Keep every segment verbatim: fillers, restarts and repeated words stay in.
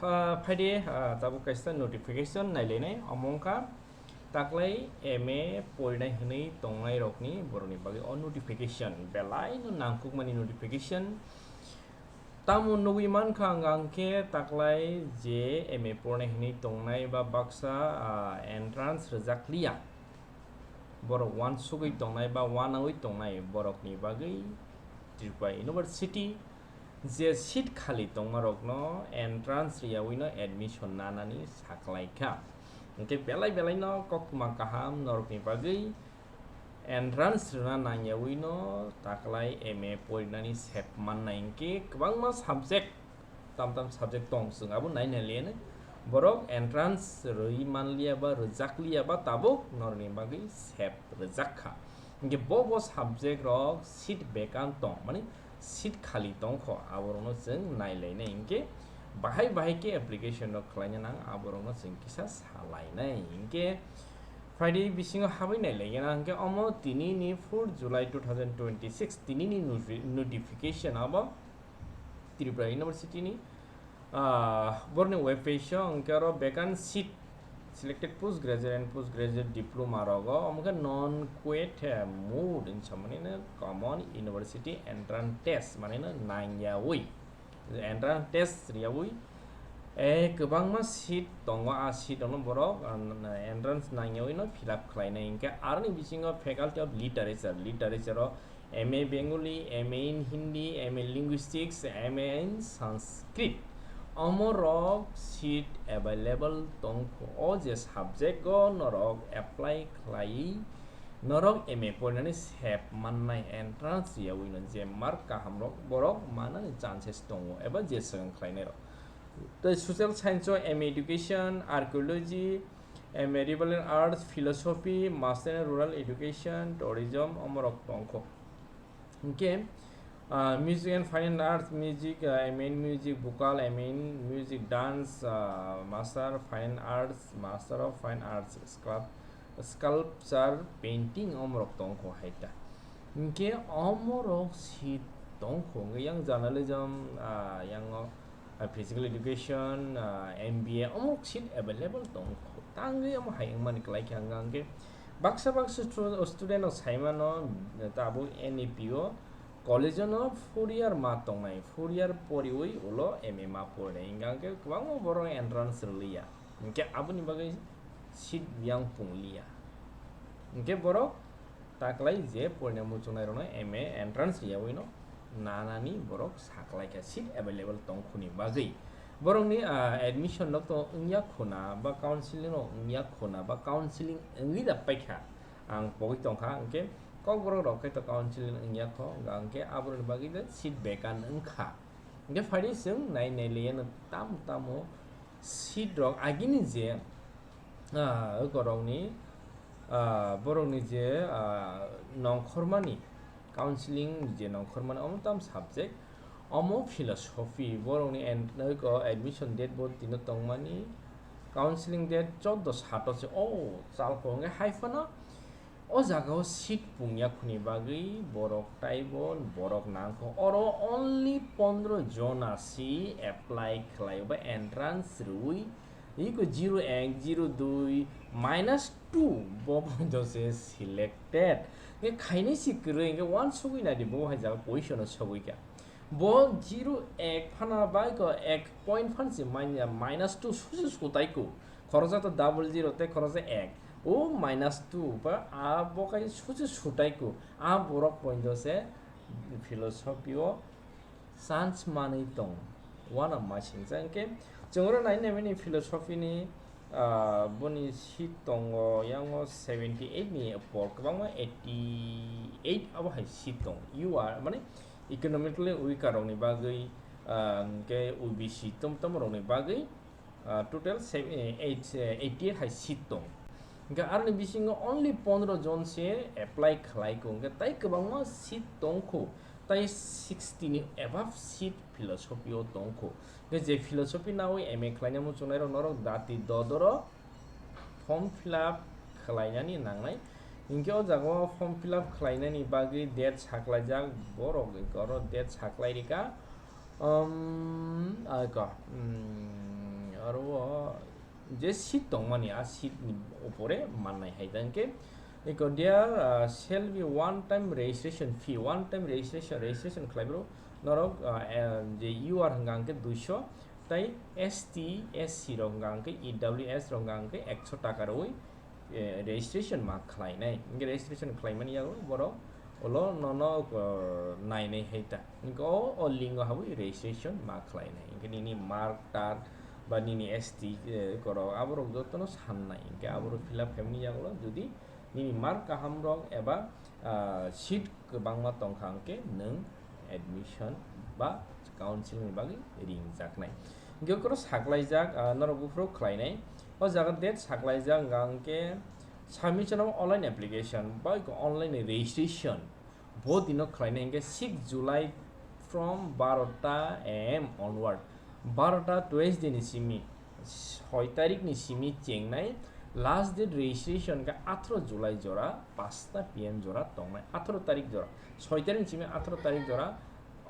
Ah, phaidi, ah, tabuk kaisa notification nailainai, omo wngkha taklai M A porinai hwnwi tongnairokni borokni bagwi o notification belaino nangkukmani notification. Tamo nugwi mankha ang, ang khe taklai je M A porinai hwnwi tongnai ba baksa, ah, entrance rwjakliya, borok uansugwi tongnai ba uanaui tongnai borokni bagwi Tripura University je seat khali tongmarokno entrance rwyaui no admission nanani saklaikha. Hwnkhe belai belaino koktwma kaham norokni bagwi entrance rwna nangyawino taklai M A porinani sep mannai hwnkhe kwbangma subject, tam tam subject tong, chwng abo nai nai liyano. Borok entrance rwi manliya ba rwjakliya ba tabuk norokni bagwi sep rwjak kha. Hwnkhe bo bo subject rok seat vacant tong, mani seat khali tongkho, aborokno chwng nailainai hwnkhe bahai bahai khe application rok khlaina nang, aborokno chwng kisa salainai hwnkhe. Phaidi bisingo habwi nailaigena hwnkhe omo tinini four July two thousand twenty-six tinini noti-, notification abo Tripura University ni, ah, borni web page o hwnkhe oro vacant seat, selected postgraduate and postgraduate diploma rogo, omo khe non-quat, eh, mode hinwi samani no common university entrance test manwi no nangyaui, entrance test rwyaui, eh, kwbangma seat tongo, a seat rokno borok, ah, entrance nangyaui no fill up khlainai hwnkhe aroni bisingo Faculty of Literature, literature o M A Bengali, M A in Hindi, M A Linguistics, M A in Sanskrit. Omorok seat available tongkho. O je subject o norok apply khlai, norok M A porinani sep mannai entrance rwyaui no je mark kahamrok borok manani chances tongo eba je swkang khlainairok. Tei social science o M A Education, Archaeology, M A Liberal Arts, Philosophy, Master in Rural Education, Tourism, omorok tongkho. Hwnkhe, ah, Music and Fine Arts, Music, ah, M A in Music, Vocal, M A in Music, Dance, ah, Master Fine Arts, Master of Fine Arts, Sculpt-, Sculpture, Painting, omorok tongkho hai ta. Hwnkhe omorok seat tongkho, hwnkhe yang journalism, ah, yang o, ah, physical education, ah, M B A, omorok seat available tongkho. Tangwi omo hai wngmani kwlai khe ang, ang khe baksa baksa stu-, student rok saimano, tabuk N E P o college o no four year ma tongnai, four year poriwi ulo M A ma porinai, hwnkhe kwbangma borok entrance rwliya, hwnkhe aboni bagwi seat yang pungliya, hwnkhe borok taklai je porina muchungnairokno M A entrance rwyaui no nanani borok saklaikha seat available tongkhuni bagwi. Borokni, ah, admission rok to wngya khuna ba counseling rok wngya khuna ba counseling wngwi da paikha, ang pogwi tongkha, hwnkhe kokborok rok khe to counseling wngya kho, hwnkhe aborokni bagwi le seat vacant wngkha. Hwnkhe phaidi chwng nai nai liyano tamo tamo seat rok agini je, ah, borokni, ah, borokni je, ah, nongkhormani counseling je nongkhormani omo tam subject, omo philosophy, borokni en-, eko admission date bo tino tongmani, counseling date choddo sato se, o chalko hwnkhe hai phano o jaga o seat pungya khuni bagwi borok taibo borok nangkho. Oro only pondro jona si apply khlai ba entrance rwui, iko zero ek, zero dui, minus two bo poito se selected. Hwnkhe khainai si kwrwi, hwnkhe uansugwi naidi bo hai jaga position o sogwi kha. Bo zero ek phana bai ko ek point phan se manya, minus two susi sutai ku. Khoroksa to double zero tei khoroksa ek. O minus two ba a bo kai susi sutai ku. A borok poito se philosophy o chance manwi tong. Uana masing cha hwnkhe chwng oro nai nai mani philosophy ni, ah, boni seat tongo yang o seventy eight ni por kwbangma eighty eight abo hai seat tong. You are mane economically weaker rokni bagwi, ah, hwnkhe O B C tom tom rokni bagwi, ah, total se-, eh, eight, eh, eighty eight hai seat tong. Hwnkhe aroni bisingo only pondro jon se apply khlai kho, hwnkhe tai kwbangma seat tong kho, tai sixty ni above seat philosophy o tong kho. Hwnkhe je philosophy naui M A khlaina muchungnai rok norok dati dodoro form fill up khlainani nangnai. Hinkhe o jaga o form fill up khlainani bagwi date saklaijak, borok oro date saklai rika. Um, aka, um, Aro o je seat tongmani, a seat ni upore mannai hai ta. Hingke eko there, ah, shall be one time registration fee, one time registration, registration khlai bro norok, ah, eh, je U R hwnka hwnkhe duiso, tai S T, S C rok hwnka hwnkhe, E W S rok hwnka hwnkhe ekso taka rwi, eh, registration ma khlainai. Hingke registration khlaimani yago borok ulo nono, eh, nainai hai ta. Hingke o, o link o habwi registration ma khlainai. Hingke nini mark tag ba nini S T, eh, korok aborok jotono sannai. Hingke aborok fill up khaimani yago jodi nini mark kaham rok eba, ah, seat kwbangma tongkha hingke nwng admission ba counseling ni bagwi ringjaknai. Hingke koro saklaijak, ah, norok buphuru khlainai. O jaga date saklaijak hwnka hingke submission of online application ba eko online registration bo dino khlainai hingke six July from barota A M onward. Barota Tuesday ni simi soi tarik ni simi chengnai, last date registration khe atharo July jora, pasta P M jora tongnai, atharo tarik jora, soi tarik ni simi atharo tarik jora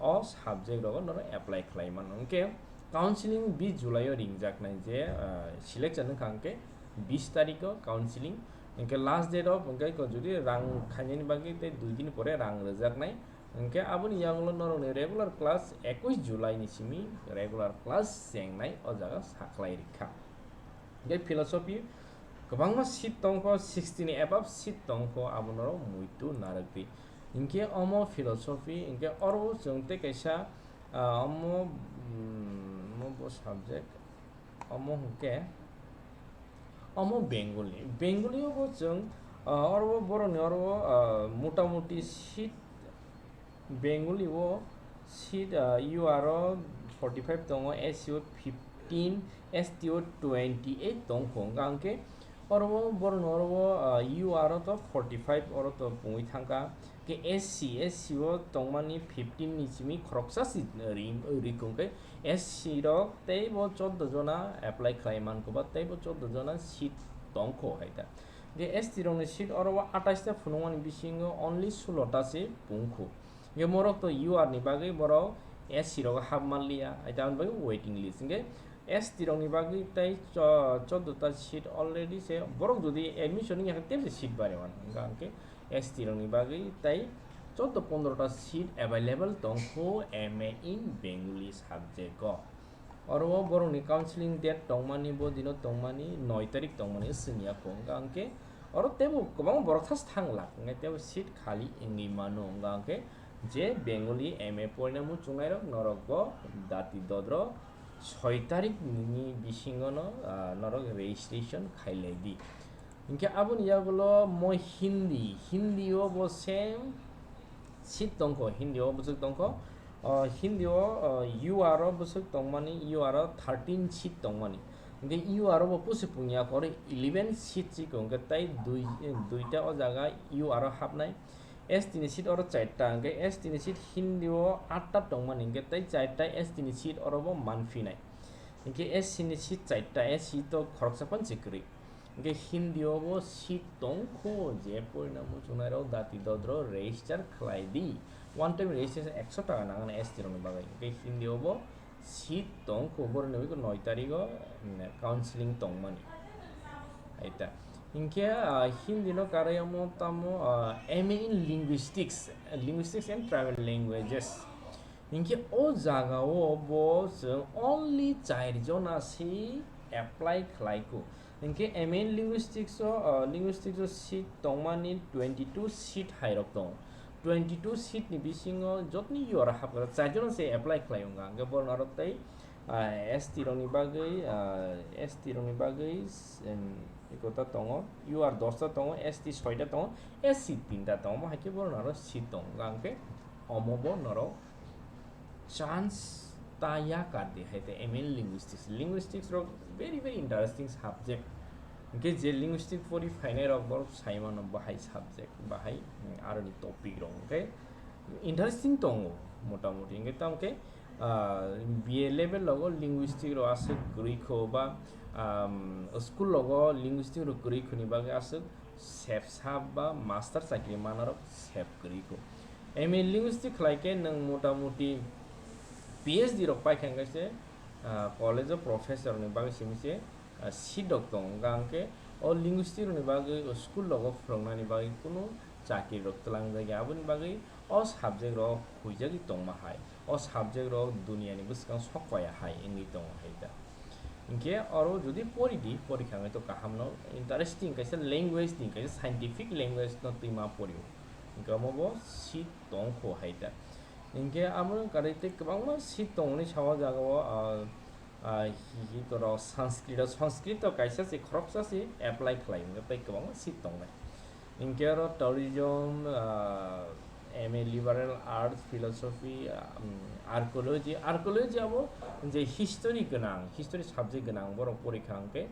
o subject rogo norok apply khlai mano. Hingke counseling bis July o ringjaknai je, ah, selection wngkha hingke bis tarik o counseling, hingke last date of hingke ko jodi rang khainani bagwi tei dui din pore rang rwjaknai. Hingke aboni yagulo norokni regular class ekush July ni simi regular class chengnai o jaga saklai rikha. Hingke philosophy kwbangma seat tongkho, sixty ni above seat tongkho, abo norok muitu narwkdi. Hingke omo philosophy, hingke oro chwng tei kaisa, ah, omo, mm, omo bo subject, omo hingke omo Bengali. Bengali o bo chwng, ah, oro bo borokni oro, ah, mota moti seat Bengali o seat, ah, U R o forty five tongo, S C o fifteen, S T o twenty eight tongkho. Hingka hingke oro bo borokni oro bo, ah, U R o to forty five oro to pungwi thangkha. Ke S C, S C o tongmani fifteen ni simi khoroksa si ri, ri kung khe S C rok tei bo chordo jona apply khlai mankho ba tei bo chordo jona seat tongkho hai ta. Ke S T rok ni seat oro bo atais ta phunukmani bisingo only sulo ta se pungkho. Ke morok to U R ni bagwi borok S C rok hap manliya, hai ta aboni bagwi waiting list. Hingke S T rokni bagwi tei cho-, chordo ta seat already se, borok jodi admission wngya khe tebse seat barwi mano. Hingka hingke S T rokni bagwi tei chordo pondro ta seat available tongkho M A in Bengali subject o. Oro o borokni counseling date tongmani, bo dino tongmani, noi tarik tongmani swngya kho. Hingka hingke oro teibo kwbangma borok thas thanglak, hingke teibo seat khali wngwi mano. Hingka hingke je Bengali M A porinani muchungnairok norok bo dati dodro soi tarik ni bisingo no, ah, norok registration khailai di. Hingke aboni yagulo mo Hindi, Hindi o bo same seat tongkho, Hindi o bwswk tongkho. O Hindi o, o U R o bwswk tongmani, U R o thirteen seat tongmani. Hingke U R o bo pusi pungya khe oro eleven seat si kho, hingke tei dui, duita o jaga U R o hapnai. S T ni seat oro chairta, hingke S T ni seat Hindi o atta tongmani, hingke tei chairta S T ni seat oro bo manphinai. Hingke S C ni seat chairta, S C to khoroksa phano se kwrwi. Hingke Hindi o bo seat tongkho, je porinani muchungnairok dati dodro register khlai di. One time registration ekso taka nangani S T rokni bagwi. Hingke Hindi o bo seat tongkho, borokni bagwi noi tarik o, mm, counseling tongmani. Hai ta. Hingke, ah, Hindi no karwi omo tamo, ah, M A in linguistics, linguistics and tribal languages. Hingke o jaga o bo chwng only chair jona se apply khlai kho. Hingke M A in linguistics o, ah, linguistics o seat tongmani twenty two seat hai rok tongo. Twenty two seat ni bisingo jotoni U R o hapkha, chair jona se apply khlai wngkha. Hingke borok norok tei, ah, S T rokni bagwi, ah, S T rokni bagwi, em, ekota tongo, U R dosta tongo, S T soita tongo, S C tinta tongo, omo hai khe borok norok seat tongo. Hingke omo bo norok chance ta ya kardi hai te M A in linguistics. Linguistics rok very, very interesting subject. Hingke je linguistic pori phainai rok borok sai mano bahai subject, bahai, mm, aroni topic rok. Hingke interesting tongo mota moti. Hingke tamo khe, ah, B A level logo linguistic rok aswk kwrwi kho ba, um, school logo linguistic rok kwrwi khoni bagwi aswk sep sap ba master chakri manarok sep kwrwi kho. M A linguistic khlai khe nwng mota moti P H D rok paikha hingkhe se ah, college o professor ni bagwi simi se, ah, seat rok tongo. Hwnkhe o linguistic rok ni bagwi o school rogo phwrwng nani bagwi kunu chakri rok twlang jagya. Aboni bagwi o subject rok huijagwi tongma hai, o subject rok duniya ni bwskang sok paya hai wngwi tongo hai da. Hinkhe oro jodi pori di, pori kha hwnkhe to kaham no, interesting kaisa language ni, kaisa scientific language no twi ma pori o. Hinkhe omo bo seat tong kho hai da. Hinkhe amo karwi tei kwbangma seat tongmani sawa jaga o, ah, ah, hi, hi korok Sanskrit o, Sanskrit o kaisa se khoroksa se apply khlai, hinkhe tei kwbangma seat tongnai. Hinkhe oro tourism, ah, M A liberal arts, philosophy, ah, um, archaeology, archaeology abo je history gwnang, history subject gwnang borok pori kha hinkhe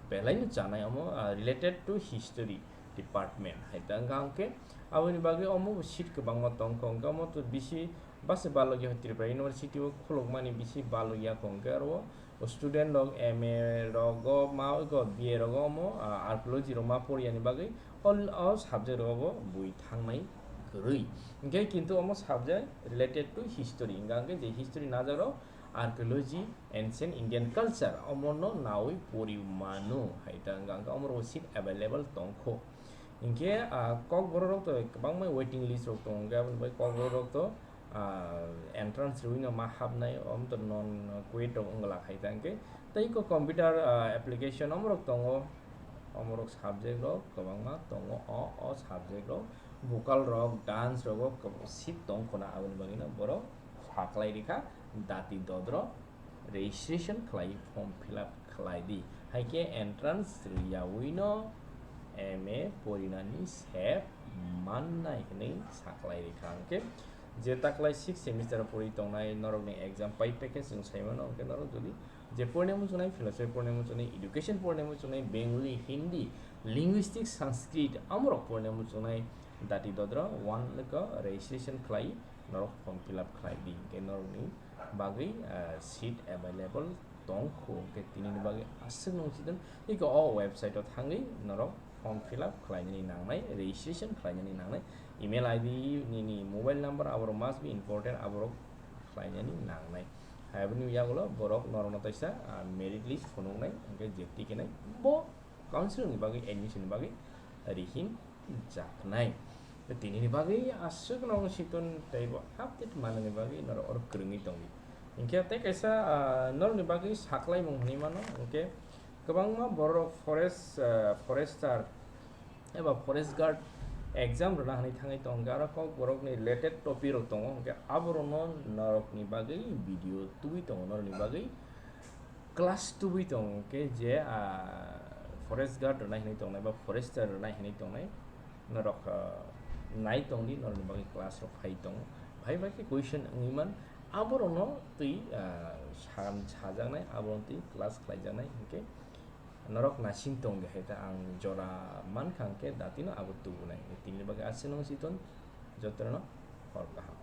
belai no chanai amo, ah, related to history department hai ta wngkha hinkhe aboni bagwi omo bo seat kwbangma tongkha hinkhe omo to bisi base balogya Tripura University o khulukmani bisi balogya hinkhe aro o student rok M A rogo ma ego B A rogo omo, ah, archaeology rok ma poriyani bagwi o, o subject rogo bui thangnai kwrwi. Hinkhe kintu omo subject related to history, hingkha hinkhe je history najak rok archaeology, ancient Indian culture, omono nawi pori mano hai ta hingkha hinkhe omo rogo seat available tongkho. Hinkhe, ah, kokborok rok to kwbangma waiting list rok tongo, hinkhe aboni bagwi kokborok rok to, ah, entrance rwino ma hapnai, om to non kuit rok wngla hai ta hinkhe. Tei ko computer, ah, application omorok tongo, omorok subject rok kwbangma tongo, o, o subject rok vocal rok, dance rogo kwbang seat tongkhona, aboni bagwino borok saklai rikha dati dodro registration khlai form fill up khlai di, hai khe entrance rwiyawino M A porinani sep mannai hwnwi saklai rikha. Hinkhe je taklai six semester o pori tongnai norokni exam pai paikhe chwng sai mano, hinkhe norok jodi je porne muchungnai, philosophy porne muchungnai, education porne muchungnai, Bengali, Hindi, linguistic, Sanskrit, amorok porne muchungnai dati dodro one ko registration khlai norok form fill up khlai di, hinkhe norokni bagwi, ah, seat available tongkho, hinkhe tinini bagwi aswk nung sidon iko o website o thangwi norok form fill up khlainani nangnai, registration khlainani nangnai, email I D nini mobile number aborok must be important, aborok khlainani nangnai. Hai aboni yagulo borok norokno taisa, ah, merit list phunuknai, hinkhe je tikinai bo counselling ni bagwi, admission ni bagwi rihin jaknai. Tei tinini bagwi aswk no siton tei bo update manani bagwi norok oro kwrwngwi tongdi. Hinkhe tei kaisa, ah, norokni bagwi saklaimung hwnwi mano, hinkhe kwbangma borok forest, ah, forester eba forest guard exam rwna hwnwi thangwi tongo, aro kok borokni related topic rok tongo, hinkhe aborokno norokni bagwi video tubui tongo, norokni bagwi class tubui tongo, hinkhe je, ah, forest guard rwnai hwnwi tongnai ba forester rwnai hwnwi tongnai, norok, ah, nai tongdi, norokni bagwi class rok phai tongo. Phai bai khe question wngwi man, aborokno twi, ah, sam-, sajaknai, aborokno twi class khlaijaknai, hinkhe norok nasing tong di hai ta ang jora mankha, hinkhe datino abo tubunai. Tini bagwi aswk nung siton jotono hor kaham.